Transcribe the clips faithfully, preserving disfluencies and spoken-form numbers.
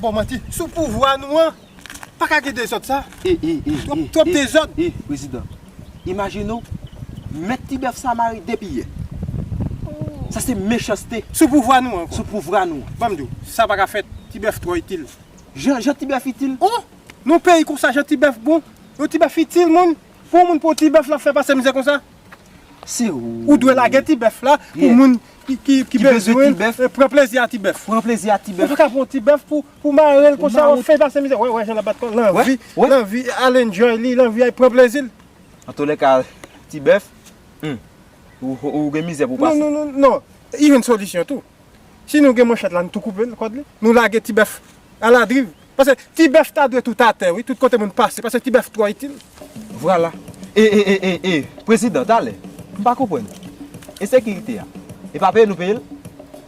Bon, manti, sou pouvwa nou an, pa ka gen dezòd sa. E, e, e, Twòp, e, twòp e, dezòd. E, prezidan, imajine w, mèt ti bèf sa mare depi yè. Sa se mechanste. Sou pouvwa nou an, kwa. Sou pouvwa nou an. Ban m di w, sa pa ka fèt. Ti bèf twò itil. Jan, jan ti bèf itil. Oh! Nan peyi konsa, jan ti bèf bon. Yon ti bèf itil, moun. Pou yon moun pran ti bèf la fè pase mizè konsa. Se ou. Ou dwe lage ti bèf la pou moun ki, ki, ki bezwen pran plezi a ti bèf. Pran plezi a ti bèf. Ou pa ka pran ti bèf pou, pou mare l konsa, w ap fè pase mizè. Wè, wè, jan l ap bat kò l. L anvi, l anvi al enjoy li, l anvi al pran plezi l. Antoulèka, ti bèf, hmm, ou, ou gen mizè pou pase. Non, non, non, non. Li jwenn solisyon tou. Si nou gen manchèt la, nou tou koupe l, kòd li. Nou lage ti bèf aladriv. Paske ti bèf ta dwe tout atè, wi. Tout kote moun pase. Paske ti bèf twò itil. Vwala. E, e, e, e, e, prezidan, talè. M pa konprann. E sekirite a? E pa peye nou peye l?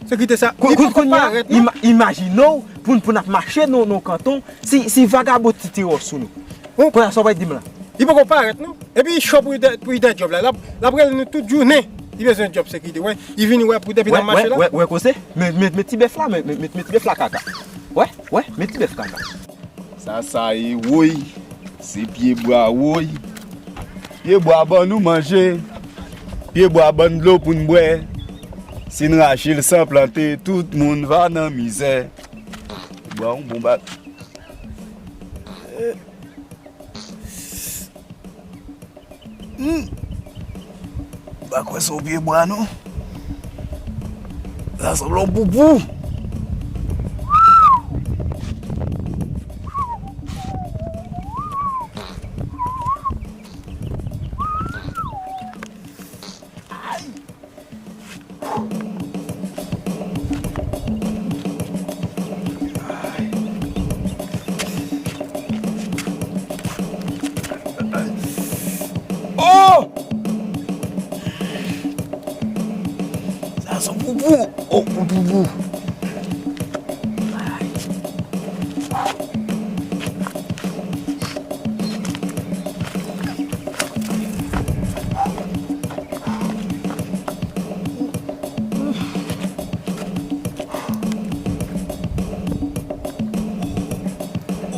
Sekirite sa, li poko parèt, non. Ima-, imajine w, pou n, pou n ap mache nan, nan kanton, si, si vagabon ti tire w sou nou. Bon. Premye sa w pral di m la. Li poko parèt, non. Epi li cho pou li dè, pou li dè djòb la. L ap, l ap rele nou tout jounen. Li bezwen djòb sekirite. Wè, li vini wè pou depi n ap mache la. Wè, wè, wè, koze. Men, men, men ti bèf la, men, men, men, men ti bèf la kaka. Wè, wè, men ti bèf kaka. Sa, sa ye woy. Se pye bwa woy. Pye bwa ban nou manje. Pye bwa ban n dlo pou n bwè. Si n rache l san plante, tout moun va nan mizè. Bwa yon bon bat. Hmm. M pa kwè se yon pye bwa non. Sa sanble yon poupou. Oh! Sa se poupou. Oh, poupou.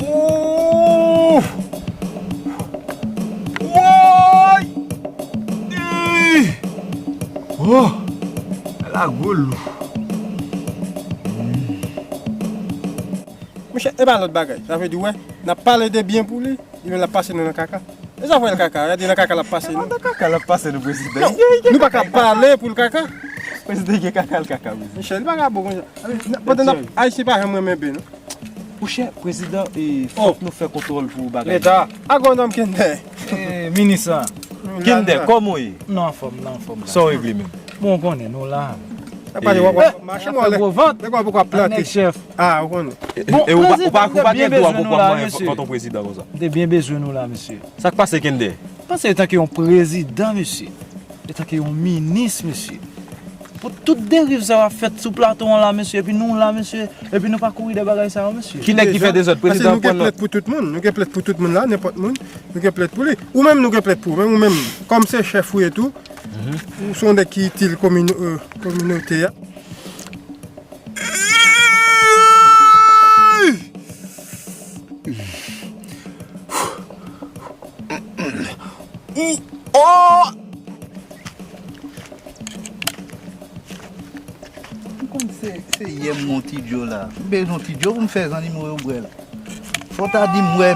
Ooh! Woy! Ih! Oh! Ala gwo lou. Monchè, e pa lòt bagay. Sa vle di, wè, n ap pale de byen pou li, li menm l ap pase nou nan kaka. E sa fè l kaka, gade nan kaka l ap pase nou. Nan kaka l ap pase nou, prezidan. Non, nou pa ka pale pou l kaka. Prezidan gen kaka l kaka, prezidan. Michel, li pa ka bon konsa. Pandan n ap, Ayisyen pa janm renmen byen, non. Monchè, prezidan, e, fòk nou fè kontwòl pou bagay. Leta, agwonòm Kender. E, minis lan. Kender, kòman w ye? Nou anfòm, nou anfòm. Sa w regle menm? Bon, w konnen, nou la. Sa pa di w ap mache mòlè. Nèg mwen poko ap plante. Nèg chèf. Ah, ou konnen. E, bon, e ou pa, ou pa, ou pa gen dwa pou w ap manyen tonton prezidan konsa. M te byen bezwen nou la, mesye. Sa k pase, Kender? Panse etanke yon prezidan, mesye. Etanke yon minis, mesye. Pou tout deriv sa yo ap fèt sou plato an la, mesye, epi nou la, mesye, epi nou pa kouri dèyè bagay sa yo, mesye. Ki nèg ki fè dezòd? Prezidan pran nòt. Paske nou gen plent pou tout moun. Nou gen plent pou tout moun la, nenpòt moun. Nou gen plent pou li. Ou menm, nou gen plent pou ou. Menm ou menm, kòm se chèf ou ye tou, ou se yon nèg ki itil komino-, euh, kominote a. Ou, oh! M konn se, se yè m wè yon ti djo la. M bezwen yon ti djo pou m fè zannimo yo bwè la. Fò w ta di m wè,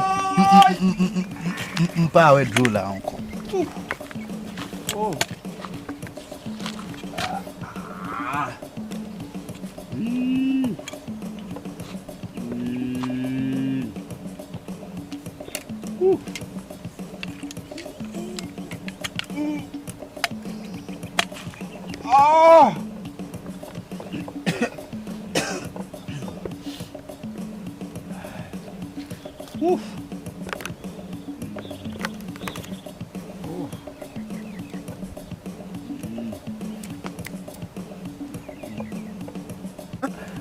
m, m pa wè dlo la ankò. Oh. Ah. Mm. Mm. Ouh. Ah! Ouf!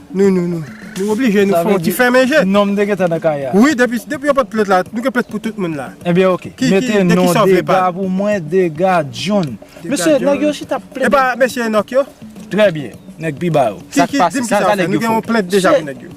Nou, nou, nou. Nou oblije, nou fè yon ti fèmen je. Non, m te gentan nan kay la. Wi, depi, depi yo pot plent la, nou gen plent pou tout moun la. Ebyen, oke. Mete non Dega pou mwen, Dega John. Mesye, nèg yo chita ap plede. E pa mesye Enòk yo? Trè byen. Nèg pi ba yo. Ki, ki, di m ki sa w fè. Nou gen yon plent deja pou nèg yo.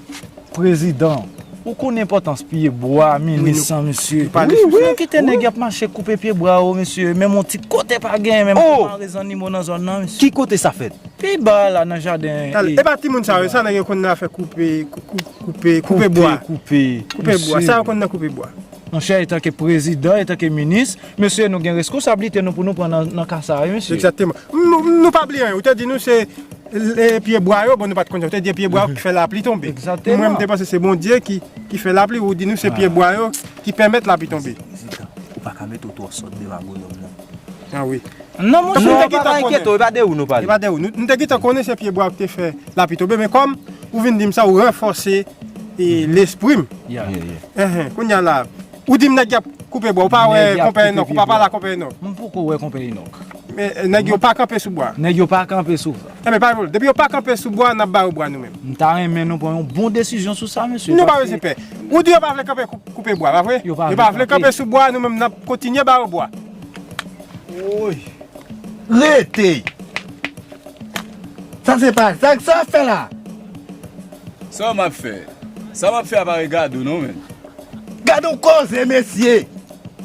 Prezidan, ou konn enpòtans pye bwa, minis, san mesye. Wi, wi. Kite nèg y ap mache koupe pye bwa yo, mesye. Menm yon ti kote pa genyen, menm pou mare zannimo nan zòn nan, mesye. Ki kote sa fèt? Pi ba la nan jaden. Talè, e pa timoun sa yo, sa nèg yo konn nan afè koupe, kou- kou- koupe, koupe bwa. Koupe, koupe bwa. Sa yo konn nan koupe bwa. Monchè, etanke prezidan, etanke minis, mesye, nou gen reskonsablite nou pou nou pran nan, nan ka sa a, wi, mesye. Egzakteman. Nou, nou pa bliye anyen. Ou te di nou se, e, pye bwa yo, bon, nou pa t konn sa. Ou te di e pye bwa yo ki fè lapli tonbe. Egzakteman. Mwen, m te panse se Bondye ki, ki fè lapli. Ou di nou se pye bwa yo ki pèmèt lapli tonbe. Prezidan, ou pa ka mete w twò sòt devan agwonòm nan. A wi. Non, monchè, non, pa enkyete w, e pa de ou nou pale. E pa de ou. Nou, nou te gentan konnen se pye bwa ki te fè lapli tonbe, men kòm ou vin di m sa, ou ranfòse, e, lespri m. Yeah. Yeah, yeah. Enhen, kounye a la, ou di m nèg y ap koupe bwa, ou pa wè konpè Enòk, ou pa pale a konpè Enòk. M poko wè konpè Enòk. Men, e, nèg yo pa kanpe sou bwa. Nèg yo pa kanpe sou. Enben, pa gen pwoblèm. Depi yo pa kanpe sou bwa, n ap ba yo bwa nou menm. M ta renmen nou pran yon bon desizyon sou sa, mesye. Nou pa bezwen pè. Ou di yo pa vle kanpe kou- koupe bwa, pa vre? Yo pa vle kanpe sou bwa, nou menm n ap kontinye ba yo bwa. Woy. Rete! Sa se pa Zak, sa w ap fè la? Sa m ap fè? Sa m ap fè a pa regade w non, menn. Gade yon koze, mesye!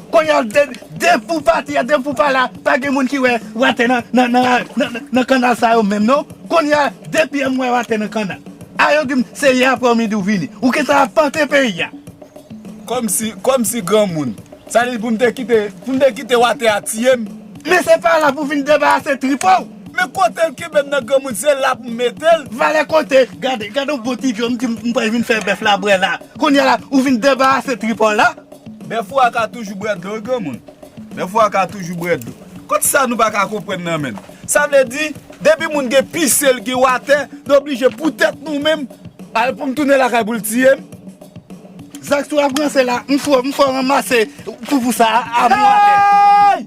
Kounye a, de, depi w pati a, depi w pa la, pa gen moun ki wè watè nan, nan, nan, nan, nan, nan kannal sa yo menm, non. Kounye a, depi yè m wè watè nan kannal. A yo di m, se yè aprèmidi w vini. Ou gentan ap pante peyi a. Kòmsi, kòmsi granmoun. Sa vle di pou m te kite, pou m te kite watè a tiye m? Men se pa la pou vin debarase trip ou. Men kote l kenbe m nan granmoun, se la pou m mete l. Valè kote, gade, gade yon bon ti djòl, m di m, m pral vin fè bèf la bwè la. Kounye a la, ou vin debarase trip ou la. Bèf ou a ka toujou bwè dlo, wi, granmoun. Bèf ou a ka toujou bwè dlo. Kot sa nou pa ka konprann nan, menn? Sa vle di, depi moun gen pise l gen watè, nou oblije pou tèt nou menm, al pou m tounen lakay pou l tiye m. Zak, si w ap ranse la, m fò, m fò ranmase poupou sa a, a mwen atè. Hey!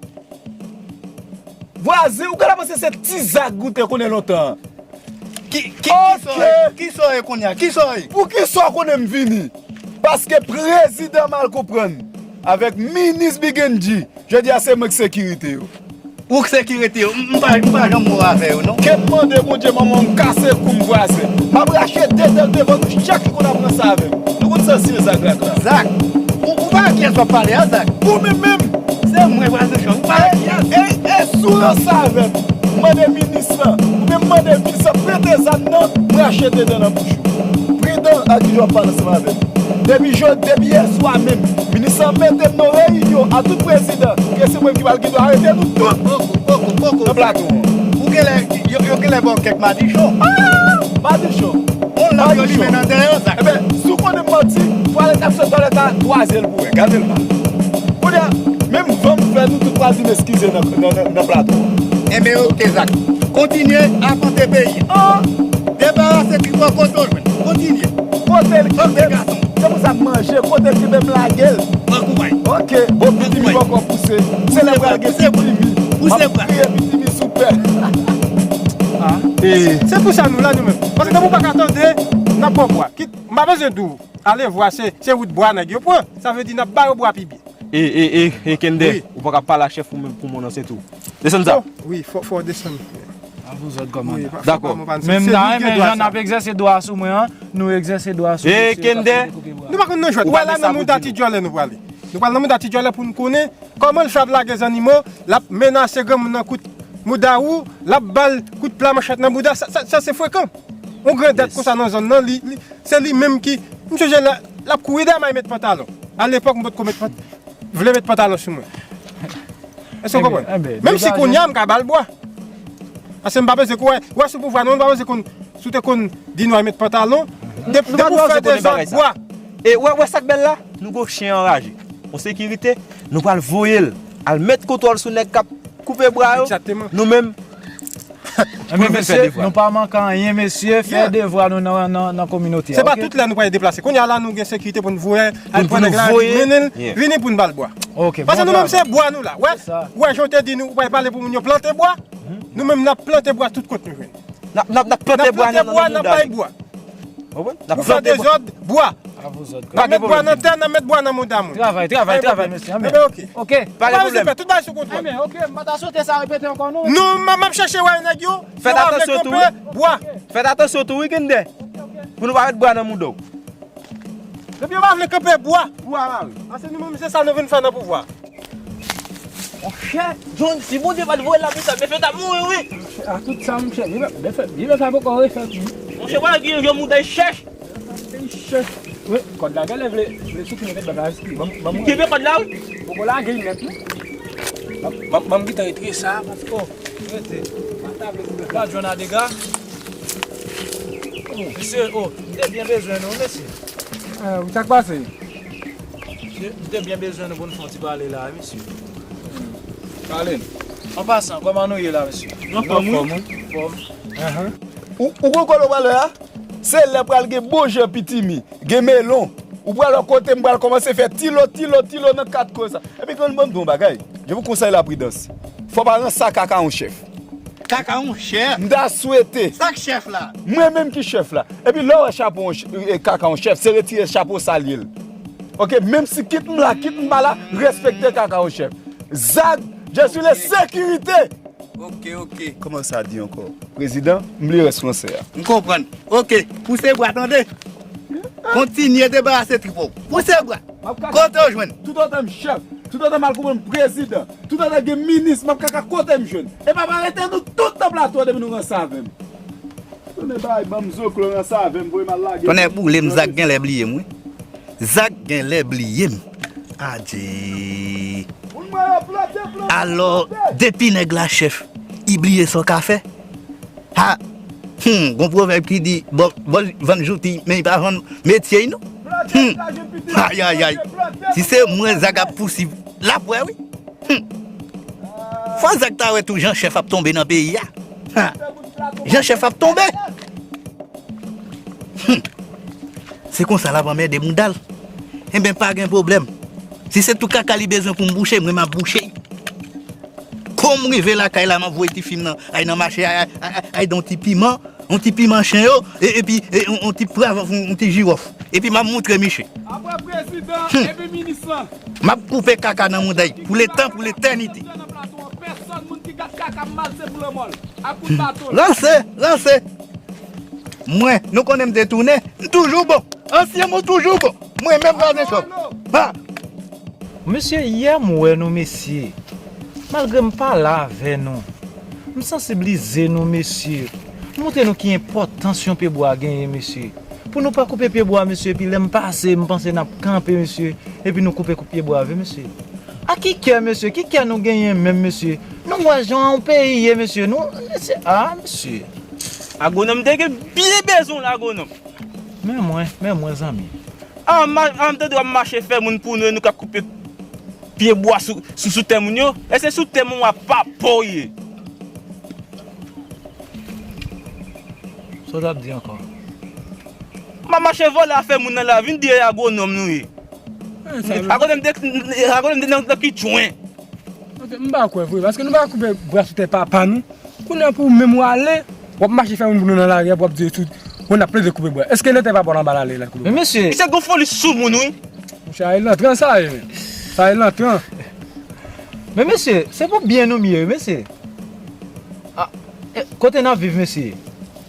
Vwazen, ou genlè panse se ti Zak ou te konnen lontan an. Ki, ki, kisa w ye? Kisa w ye kounye a? Kisa w ye? Poukisa w konnen m vini? Paske prezidan Malkonprann avèk minis Big N G, jodi a se mwen k sekirite yo. Ou k sekirite yo? M, m pa, m pa janm wè w avè yo, non. Ke m mande Bondye manman w, m kase kou m vwazen. M ap rache de dèl devan nou chak jou konn ap ranse avè m. Nou konn sa si e Zak la. Zak, ou, ou pa wè kiyès w ap pale a, Zak? Ou menm menm! Se mwen, vwazen Chòv, ou pa wè kiyès? E, e, e si w ranse avè m, mande minis lan, oubyen mande minis lan prete zam nan, m rache de dan nan bouch ou. Pridan ak kijan w ap pale ansanm avè m. Depi jodi, depi yèswa menm, minis lan mete m nan reyinyon a tout prezidan, ke se mwen ki pral gen dwa arete nou tout. Poko, poko, poko, poko. Nan plato an. Ou genlè, yo, yo genlè ba w kèk madichon. Ah! Madichon. On lòt yo limen nan dèyè w, Zak. Eben, si w konnen m manti, twalèt ap sot twalèt la, kwaze l pou wè. Gade l mal. Kounye a, menm van m fè, nou tout pral vin eskize nan, nan, nan, nan plato an. Enben, oke, Zak. Kontinye apante peyi a. Debarase tripò kote w jwenn. Kontinye. Kote l kenbe m, se pou sa m manje. Kote l kenbe m lage l. Pran kouraj. Oke. Bon, pitimi poko pouse. Se lè pral gen pitimi. M ap kriye pitimi sou pè. Se pou sa nou la nou menm. Paske depi w pa ka tande, n ap ba w bwa. Kit, m pa bezwen di w, alevwa, se, se wout bwa nèg yo pran. Sa vle di n ap ba yo bwa pi byen. E, e, e, e, Kende, ou pa ka pale a chèf ou menm pou moun nan, se tou. Desann sa. Wi, fò, fò w desann. A vous autres, kòmandan. Dakò. Menm nan, men jan n ap egzèse dwa sou mwen an, nou egzèse dwa sou mesye k ap koupe bwa. Nou pa konn nan jwèt. Ou wè la nan mouda ti djòlè nou prale. Nou pral nan mouda ti djòlè pou n konnen kòman l fè ap lage zannimo, l ap menase granmoun nan kout mouda ou, l ap ba l kout pla manchèt nan bouda. Sa, sa, sa se frekan. Yon grandèt konsa nan zòn nan, li, li, se li menm ki, m sonje lè l ap kouri dèyè m al met pantalon. Alepòk, m potko met pant-, vle met pantalon sou mwen. Èske w konprann? Menm si kounye a, m ka ba l bwa. Paske m pa bezwen konnen, wè sou pouvwa nou, m pa bezwen konn, si w te konn di nou al met pantalon, depi, depi w fè dezòd, bwa. E wè, wè sa k bèl la? Nou gon chen anraje. Yon sekirite, nou pral voye l al met kontwòl sou nèg k ap koupe bwa yo. Egzakteman. Nou menm, Enben, mesye, nou pa manke anyen, mesye. Fè devwa nou nan, nan, nan kominote a, oke? Se pa tout lè nou pral deplase. Kounye a la, nou gen sekirite pou n voye al pran nèg la, mennen l vini pou n ba l bwa. Oke, paske nou menm, se bwa nou la. Wè, wè, jan w te di nou, ou pral pale pou moun yo plante bwa. Nou menm, n ap plante bwa tout kote nou jwenn. N ap, n ap, n ap plante bwa nan, nan mouda nou. N ap bay bwa. Ou fè dezòd, bwa. N ap met bwa nan tè, n ap met bwa nan mouda moun. Travay, travay, travay, mesye. Enben, oke. Oke. Pa gen pwoblèm. Tout bagay sou kontwòl. Enben, oke, m pa ta swete sa repete ankò, non. Nou, m, m ap chèche wè nèg yo. Fè atansyon tou, wi. Bwa. Fè atansyon tou, wi, Kende. Pou nou pa met bwa nan mouda w. Depi yo pa vle kanpe bwa, bwa mare. Paske nou menm se sa nou vin fè nan pouvwa. Monchè, John, si Bondye pa t voye lapli sa, Bèfè t ap mouri, wi. A tout sa, monchè, Bèfè, Bèfè poko refèt, wi. Monchè, wè, gen yon mouda chèch. Chèch. Wi, kòd la, genlè vle, vle sou ki mete bèf la, eski, ban m, ban m. Kenbe kòd la, wi. Poko lage l nèt, wi. Ban, ban, ban m gentan retire sa, paske, oh, rete. Pa ta vle pou bèf la. Pa jwenn a dega. Mesye, oh, m te byen bezwen nou, mesye. Ah, wi, sa k pase? Mesye, m te byen bezwen nou pou n fè yon ti pale la, mesye. Pale n. An pasan, kòman nou ye la, mesye? Nou anfòm, wi. Anfòm, wi. Anfòm. Ahan. Ou, ou konn kote w pral wè a? Se lè pral gen bon jan pitimi, gen melon. Ou pral wè kote m pral kòmanse fè tilo, tilo, tilo nan kat kwen sa. Epi konn ban m di w yon bagay. Je vous conseille la prudence. Fò pa ranse a kaka yon chèf. Kaka yon chèf? M ta swete. Sa k chèf la? Mwen menm ki chèf la. Epi lè w wè chapo yon ch-, e, kaka yon chèf, se retire chapo sa l ye l. Oke, menm si kit m la, kit m pa la, respekte kaka yon chèf. Zag, je suis le sécurité. Ok, ok. Kòman sa di ankò? Prezidan, m bliye rès fransè a. M konprann. Ok, pouse bwa, tande. Kontinye debarase trip ou. Pouse bwa. Kote w jwenn? Toutotan m chèf, toutotan m al koupe m prezidan, toutotan gen minis, m ap kaka kote m jwenn. E pa pa rete nou tout nan plato a depi nou ranse avè m. Tounen bay, ban m zoklo ranse avè m, voye m al lage. Tonnè boule m, Zak genlè bliye m, wi. Zak genlè bliye m. Adje. Alò, depi nèg la chèf, i bliye sa w ka fè. Ha! Hmm, gon pwovèb ki di, bò, bò vann jouti, men i pa vann metye, non? Hmm. Ayayay. Si se mwen, Zak ap pousiv, l ap wè, wi. Hmm. Fò Zak ta wè tou jan chèf ap tonbe nan peyi a. Ha! Jan chèf ap tonbe. Hmm. Se konsa l ap anmède mouda l. Enben, pa gen pwoblèm. Si se tou kaka li bezwen pou m bouche, mwen m ap bouche. Kon m rive lakay la, m ap voye tifi m nan, ay nan mache, ay, ay, ay, ay, ay, don ti piman, yon ti piman chen yo, e, epi, e, yon, yon ti prav, yon, yon ti jiwòf. Epi m ap moutre miche. Apre prezidan, hmm, epi minis lan. M ap koupe kaka nan mouda l pou letan, pou letènite. Pèsòn moun ki gad kaka m mal, se pou lanmò l. Ak kout baton. Ranse, ranse. Mwen, nou konnen m detounen, m toujou bon. Ansyen mwen toujou bon. Mwen menm pa de chòp. Ha! Mesye, yè m wè nou, mesye. Malgre m pa la avè nou, m sansiblize nou, mesye. Montre nou ki enpòtans yon pye bwa genyen, mesye. Pou nou pa koupe pye bwa, mesye, epi lè m pase, m panse n ap kanpe, mesye, epi nou koupe, koupe pye bwa, wi, mesye. A ki kè, mesye? Ki kè nou genyen menm, mesye? Nou wè jan yon peyi ye, mesye. Nou, mesye, a, mesye. Agwonòm te gen byen bezwen w la, agwonòm. Men mwen, men mwen, zanmi. A, ma-, a, m tande w ap mache fè moun pou nou, e nou ka koupe pye bwa sou, sou, sou tè moun yo. E se sou tè moun w ap pa po ye. Sa w t ap di ankò? M ap mache vòlè afè moun nan la, vin di e agwonòm nou ye. Agwonòm de, agwonòm de nan, nan ki jwen? Ok, m pa kwè vre, paske nou pa koupe bwa sou tè papa nou. Kounye a pou menm w ale, w ap mache fè moun pou nou nan lari a, w ap di tout, moun ap plede koupe bwa. Èske nan tè papa w anba lale la koupe bwa? Men mesye. Misye gon foli sou moun, wi. Monchè, a e lantran sa ye, men. Sa e lantran. Men mesye, se pou byen nou m ye, wi, mesye. A, e, kote n ap viv, mesye?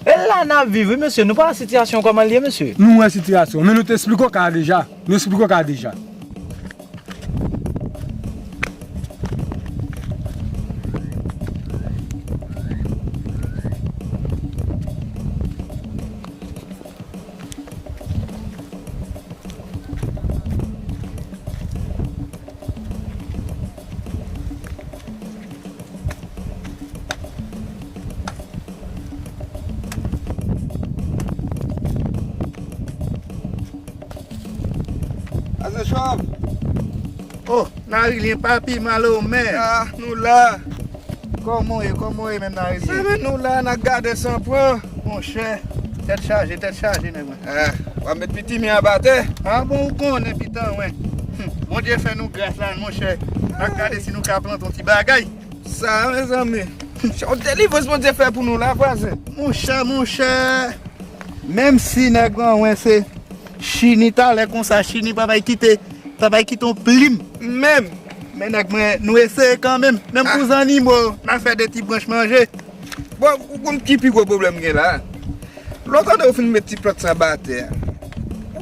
E la n ap viv, wi, mesye. Nou pa wè sitiyasyon kòman l ye, mesye. Nou wè sitiyasyon, men nou te esplike w ka deja. Nou esplike w ka deja. Ase chòf. Oh, Narilyen, papi, Malomè. Ah, nou la. Kòman w ye, kòman w ye menm, Narilyen? Sa men nou la, n ap gade san pran. Monchè, tèt chaje, tèt chaje, nèg mwen. Ah, w ap met pitimi anba tè? Ah bon, ou konnen, pitan, wen. Hum, Bondye fè nou gras la, monchè. N ap gade si nou ka plante yon ti bagay. Sa, mezanmi. Se yon delivrans Bondye fè pou nou la, vwazen. Monchè, monchè. Menm si nèg lan, wen, se chini talè konsa, chini pa bay kite, pa bay kite yon plim. Menm. Men nèg mwen, nou eseye kanmenm. Menm pou zannimo, n a fè de ti branch manje. Bon, ou konn ki pi gwo pwoblèm gen la? Lè w tande yo fin met ti plant sa anba tè a,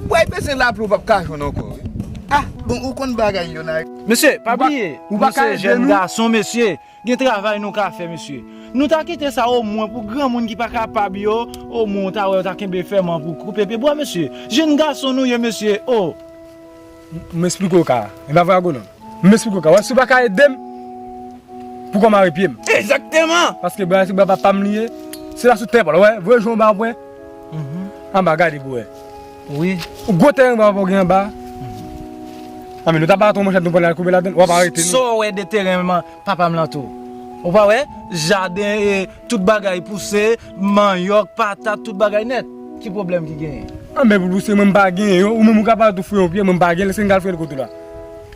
ou Wè, bezwen lapli ou p ap ka jwenn ankò, wi. Ah, bon, ou konn bagay yo, Nari. Mesye, pa bliye, nou se jèn gason, mesye. Gen travay nou ka fè, mesye. Nou ta kite sa omwen pou granmoun ki pa kapab yo, omwen w ta wè yo ta kenbe fèman pou koupe pye bwa, mesye. Jèn gason nou ye, mesye. Oh. M esplike w ka. E pa vre, Agonòm? M esplike w ka. Wè, si w pa ka ede m, pou kò mare pye m. Egzakteman! Paske bra se bra papa m li ye. Se la sou tè pa l, wè. Voye jan w ba wè. Anba, gade pou wè. Wi. Ou gwo teren bra papa w gen anba. Anben, nou ta ba w monchèt nou pral koupe ladann, w ap arete nou. Sa w wè de teren papa m lan tou? Ou pa wè? Jaden, e, tout bagay pouse, manyòk, patat, tout bagay nèt. Ki pwoblèm ki genyen? Anben, pou pouse, mwen m pa genyen yo. Ou menm ou ka pa tou fouye yon pye, mwen m pa genyen, lè se m ka al fouye l kote w la.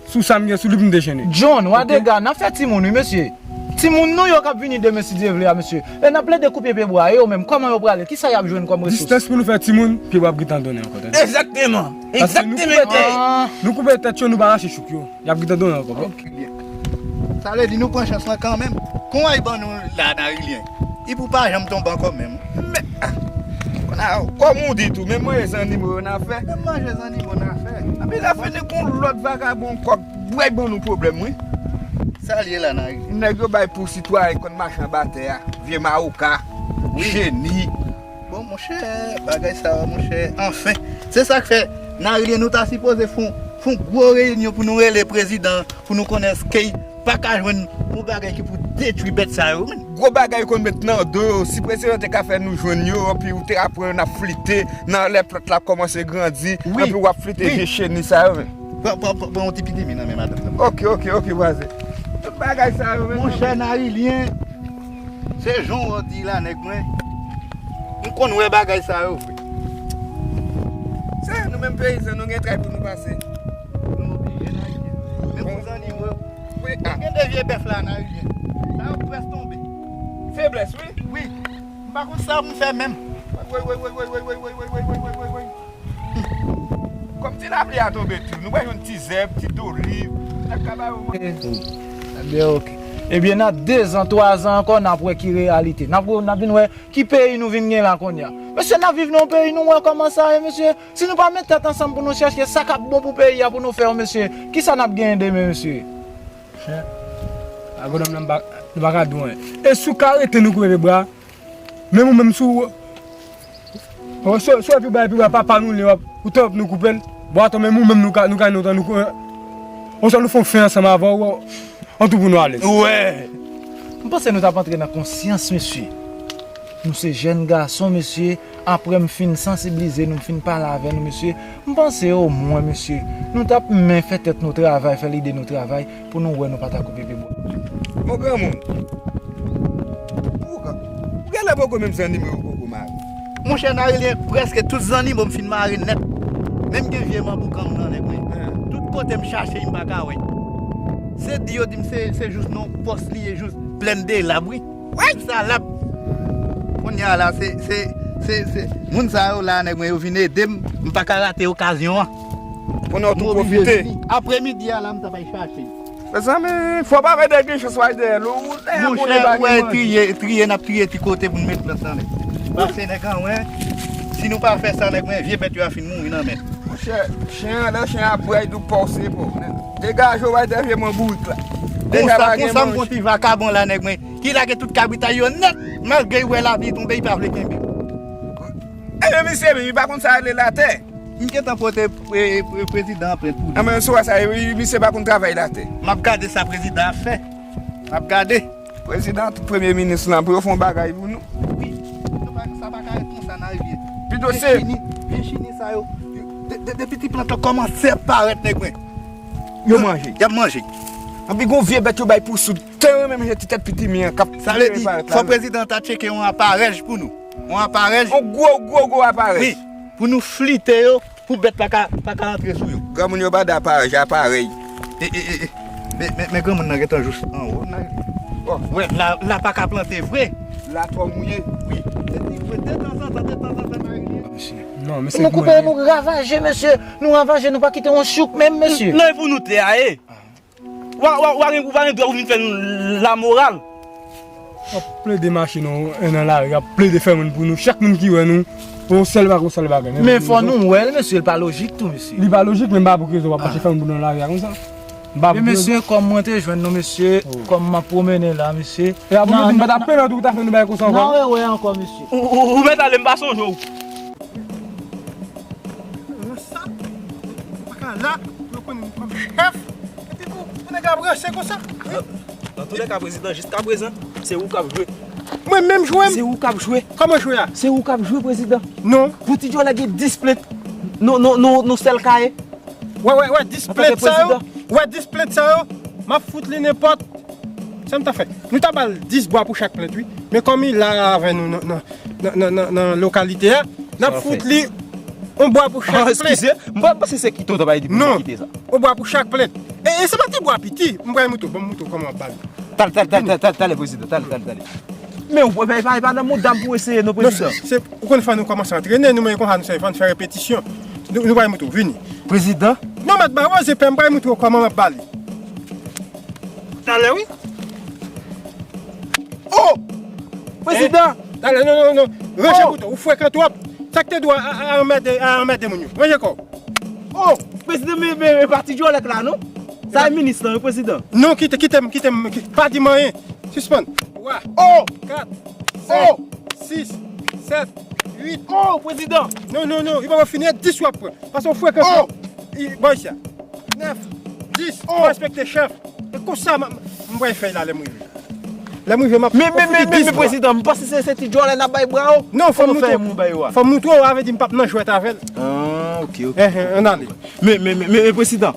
Sou sa m gen sou li pou m dejennen. John, w a dega, n ap fè timoun, wi, mesye. Timoun nou yo k ap vini demen, si Dye vle a, mesye. E n ap plede koupe pye bwa, e yo menm, kòman yo prale? Kisa y ap jwenn kòm resous? Distans pou nou fè timoun, pye bwa ap gentan donnen ankò, tande. Egzakteman. Paske nou koupe tèt, nou koupe tèt yo, nou pa rache chouk yo. Y ap gentan donnen ankò. Ok. Sa vle di nou pran chans lan kanmenm. Kon w ay ban nou la, Narilyen. Li pou pa janm tonbe ankò menm. Men, ah, kounye a, kòm ou di tou, menm manje zannimo yo n a fè. Menm manje zannimo n a fè. Epi lè fini gon lòt vagabon ankò k bwè ban nou pwoblèm, wi. Sa l ye la, Nari? Nèg yo bay pou sitwayen konn mache anba tè a, vye mawoka, jeni. Bon, monchè, bagay sa yo, monchè, anfen. Se sa k fè, Narilyen, nou ta sipoze fè yon, fè yon gwo reyinyon pou nou rele prezidan, pou nou konnen èske pa ka jwenn yon bagay ki pou detwi bèt sa yo, menm. Gwo bagay yo konn met nan do yo, si prezidan te ka fè nou jwenn yo, anpi ou te ka pran yo n ap flite, nan lè plant la kòmanse grandi, anpi w ap flite vye cheni sa yo, menm. Pran, pran, pran, pran yon ti pitimi nan men madanm nan. Ok, ok, ok, vwazen. Tout bagay sa yo, menm. Monchè Narilyen, se jan w di la, nèg mwen. M konn wè bagay sa yo vre. Se nou menm peyizan, nou gen tray pou nou pase. Nou oblije, Narilyen. Men pou zannimo yo. Wi, ah. Gen de vye bèf la, Narilyen. Sa yo prèske tonbe. Feblès, wi. Wi. M pa konn sa pou m fè menm. Wi, wi, wi. Kòm ti lapli a tonbe tou, nou wè jwenn ti zèb, ti doliv, n ap ka ba yo manje. Ebyen, ok. Ebyen, nan dezan, twazan ankò, n ap wè ki reyalite. N ap, n ap vin wè ki peyi nou vin gen la kounye a. Mesye, n ap viv nan yon peyi, nou wè kòman sa ye, mesye. Si nou pa met tèt ansanm pou nou chèche sa k ap bon pou peyi a pou nou fè yo, mesye, kisa n ap genyen demen, mesye? Chè, Agonòm nan, m pa, nou pa ka di w anyen. E si w ka rete nou koupe pye bra, menm ou menm si w, si w, si w epi bay pye bra papa nou li, w ap, ou tanp nou koupe l. Bon, atò, menm ou menm nou ka, nou ka, nou, nou, on sèl nou fè yon fen ansanm avè w, an tou pou nou alèz. Wè! M panse nou t ap antre nan konsyans, mesye. Nou se jèn gason, mesye. Apre m fin sansiblize nou, m fin pale avè nou, mesye, m panse omwen, mesye, nou t ap men fè tèt nou travay, fè lide nou travay, pou nou wè nou pa ta koupe pye bwa. Mon granmoun, ou, ou genlè poko menm zannimo yo poko mare. Monchè Narilyen, prèske tout zannimo m fin mare nèt. Menm gen vye manboukan m nan, nèg mwen. Tout kote m chache, m pa ka wè. Se di yo di m se, se jous nan pòs li ye, jous plèn de lab, wi. Wi, sa lab. Kounye a la, se, se, se, se, moun sa yo la, nèg mwen, yo vin ede m, m pa ka rate okazyon an. Kounye a w tou pwofite. Apremidi a la, m t ap al chache. Mezanmi, fò pa fè neglijan, w al dèyè l, ou, ou, ou, monchè, ou wè, triye, triye, n ap triye ti kote pou n met plant nan, nèg. Paske nèg an, wè, si nou pa fè sa, nèg mwen, vye bèt yo a fin mouri nan men. Monchè, chen an, lè chen an ap bwè, li di w pa w se pa w. Degaje w, w al dèyè vye mwen bourik la. Konsa, konsa, m gon ti vakabon la, nèg mwen, ki lage tout kabritay yo nèt, malgre li wè lapli tonbe, li pa vle kenbe. Ebyen, misye menm, li pa konn sa rele latè. M gentan pote pre-, pre-, prezidan an plent pou li. Anben, si w wè sa, misye pa konn travay latè. M ap gade sa prezidan ap fè. M ap gade. Prezidan, tout premye minis lan, pou yo fè yon bagay pou nou. Wi, nou pa, sa pa ka ret konsa nan rivyè. Pito se vye chini, vye chini sa yo. De, de, depi ti plant lan kòmanse ap parèt, nèg mwen. Yo manje. Y ap manje. Anpi gon vye bèt yo bay pou soud. Tan yo menm jan ti tèt pitimi an k ap parèt la. Sa vle di, fò prezidan ta tcheke yon aparèj pou nou. Yon aparèj. Yon gwo, gwo, gwo aparèj. Wi, pou nou flite yo, pou bèt pa ka, pa ka antre sou yo. Granmoun yo pa de aparèj, aparèy. E, e, e, e. Men, men, men granmoun nan gentan jous anwo. Wè, la, la pa ka plante vre. La twò mouye. Wi. Se ti vre, detanzantan, detanzantan, Marilyn. Non, mesye, nou koupe, nou ravaje, mesye. Nou ravaje, nou pa kite yon chouk menm, mesye. Nan pou nou te a ye. Wa, wa, wa gen, wa gen dwa ou vin fè nou lamoral. W ap plede mache nan, nan lari, w ap plede fè moun pou nou. Chak moun ki wè nou, Yon sèl bagay, yon sèl bagay. Men fò nou wè l, mesye, li pa lojik tou, mesye. Li pa lojik, men m pa pou ki rezon w ap mache fè moun boule nan lari a konsa. M pa pou ki rezon. Men mesye, kòm mwen te jwenn nou, mesye, kòm m ap pwomennen la, mesye. E apre nou di m pa t ap plenn an tou, ou ta fè nou bagay konsa ankò. Nan wè, wè ankò, mesye. Ou, ou, ou mèt ale, m pa sonje w. Sa, ou pa ka la, pou yo konnen nou kòm chèf. Epi pou, pou nèg la branche konsa. Nan, nan tou lè ka, prezidan, jiska prezan, se ou k ap jwe. Mwen menm jwe m? Se ou k ap jwe. Kòman jwe a? Se ou k ap jwe, prezidan. Non. Pou ti djòlè gen dis plent. Nou, nou, nou, nou sèl kaye. Wè, wè, wè, dis plent sa yo. Wè, dis plent sa yo. M ap fout li nenpòt. Sa m ta fè? Nou ta ba l dis bwa pou chak plent, wi. Men kòm li la avè nou nan, nan, nan, nan, nan, nan lokalite a, n ap fout li yon bwa pou chak plent. Eskize, m pa panse se kite w ta bay li pou nou kite sa. Non, yon bwa pou chak plent. E, e se pa ti bwa piti, m pral moutre w, ban m moutre w kòman w ap ba l. Talè, talè, talè, talè, talè, prezidan, talè, talè, talè. Men ou pa, pa, pa nan mouda m pou eseye non, prezidan. Non, se, se, ou konn fò nou kòmanse antrene, nou menm konsa nou sèvi, fò n fè repetisyon. Nou, nou pral moutre w, vini. Prezidan? Non, mèt ba, poze pè, m pral moutre w kòman m ap ba li. Talè, wi. Oh! Prezidan! Talè, non, non, non. Ranje bouton, ou frekan twòp. Sa k te dwe a, a, a anmède, a anmède moun yo. Ranje kò w. Oh! Prezidan, men, men, men pa ti djòlè k la, non? Sa e minis lan, wi, prezidan. Non, kite, kite m, kite m, ki-, pa di m anyen. Sispann. Twa. Oh! Kat. Oh! Senk. Sis. Sèt. Uit. Oh, prezidan! Non, non, non, li poko fini, e dis w ap pran. Paske w frekan twòp. Oh! Bò isi a. Nèf, dis, oh, respekte chèf. E konsa, m, m pral fè la lè m rive. Lè m rive, m ap, men, men, men, men, prezidan, m panse se, se ti djòlè n ap bay bra, o. Non, fò m moutre w. Fò m moutre w, sa vle di m p ap nan jwèt avè l. Ah, ok, ok. Eh, eh, ann ale. Men, men, men, men, men, prezidan.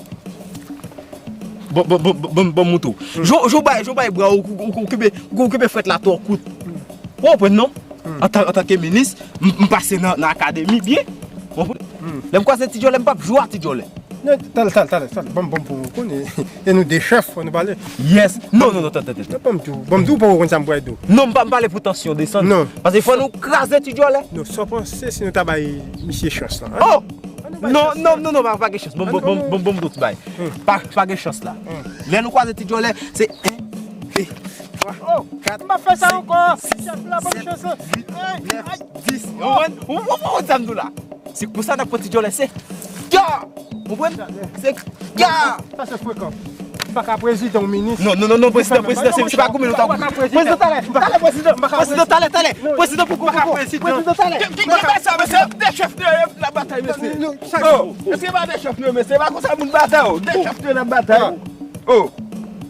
Bon, bon, bon, bon, bon, bon, moutre w. Jan, jan w bay, jan w bay bra, ou, ou, ou kenbe, ou kenbe frèt la twò kout. Ou konprann, non? Antan, antanke minis, m, m pase nan, nan akademi byen. Ou konprann? Lè m kwaze ti djòlè, m p ap jwe a ti djòlè. Non, talè, talè, talè, talè. Ban m, ban m pou ou konnen. E nou de chèf, fò nou pale. Yes. Non, non, non, tann, tann, tann. Ban m di w, ban m di w, poko konn sa m pral di w. Non, m pa, m pale pou tansyon desann. Non. Paske fò nou kraze ti djòlè. Non, sa w panse si nou ta bay misye chans lan, an? Oh! Non, non, non, non, pa, pa gen chans. Ban m, ban m, ban m, ban m, ban m tout bay. Pa, pa gen chans la. Lè nou kwaze ti djòlè, se en, de, twa, kat, senk, sis, sèt, uit, nèf, dis. Ou konprann? Ou, ou, ou konprann sa m di w la? Se pou sa n ap pran ti djòlè, se kya! Ou konprann? Se kya! Sa se frekan. Ou pa ka prezidan, ou minis. Non, non, non, non, prezidan, prezidan, se, se pa goumen nou ta goumen. Prezidan, talè, talè, prezidan. Prezidan, talè, talè. Prezidan, poko, poko. Prezidan, talè. Ki, ki, ki bagay sa, mesye? De chèf nou ye nan batay, mesye. Oh, mesye, pa de chèf nou ye, mesye. Pa konsa moun batay, oh. De chèf nou ye nan batay. Oh.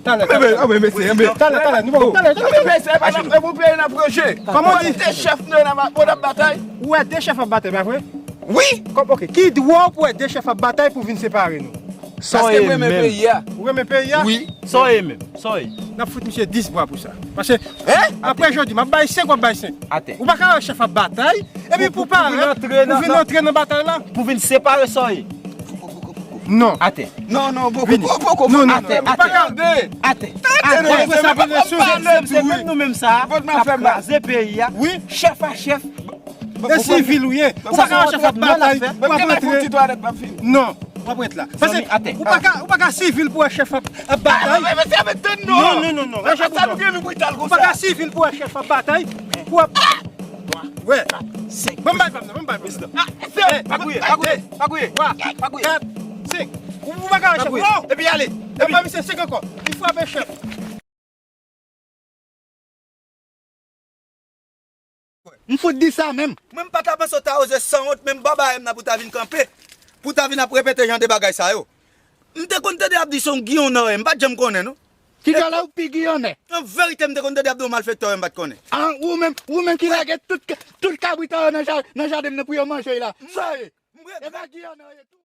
Talè, talè, talè. Men, men, men, mesye, men. Talè, talè, nou poko, talè, talè. Men, men, se pa nan, e pou peyi n ap ranje. Kòman di? De chèf nou ye nan ba-, nan batay. Ou wè de chèf ap batay, pa vre? Wi. Kòm, ok, ki dwa w pou wè de chèf ap batay pou vin separe nou? Sa w ye menm? Paske m renmen peyi a. Ou renmen peyi a? Wi. Sa w ye menm? Sa w ye? N ap fout misye dis bwa pou sa. Paske, hein? Apre jodi, m ap bay senk, w ap bay senk. Atè. Ou pa ka wè chèf ap batay, epi pou parèt, pou vin antre nan batay la. Pou vin separe sa w ye. Non. Atè. Non, non, poko, poko, poko. Non, non, non. Atè, atè. Atè. Atè. Se menm nou menm sa k ap kraze peyi a. Wi. Chèf a chèf. E sivil ou ye. Ou pa ka wè chèf ap batay. Ou ap antre. Non. W ap ret la. Paske ou pa ka, ou pa ka sivil pou wè chèf ap, ap batay. Non, non, non, non. Ranje bouton. Ou pa ka sivil pou wè chèf ap batay. Pou ap, wè. Senk. Ban m bay pa m nan, ban m bay pa m nan. Ah, senk. Pa gouye, pa gouye, pa gouye. Twa, kat, senk. Ou, ou pa ka wè chèf. Epi ale. Epi misye senk ankò. Li frape chèf. M fout di sa menm. Mwen m pa ta panse w ta oze sanwont, menm bò bagay m nan pou ta vin kanpe, pou ta vin ap repete jan de bagay sa yo. M te konn tande y ap di se yon Giyonnè w ye, m pa t janm konnen non. Ki djòlè ou pi Giyonnè? An verite, m te konn tande y ap di yon malfektè w ye, m pa t konnen. Ah, ou menm, ou menm ki lage tout, tout kabrit an yo nan ja-, nan jaden m nan pou yo manje la. Sa w ye? E pa Giyonnè w ye tou?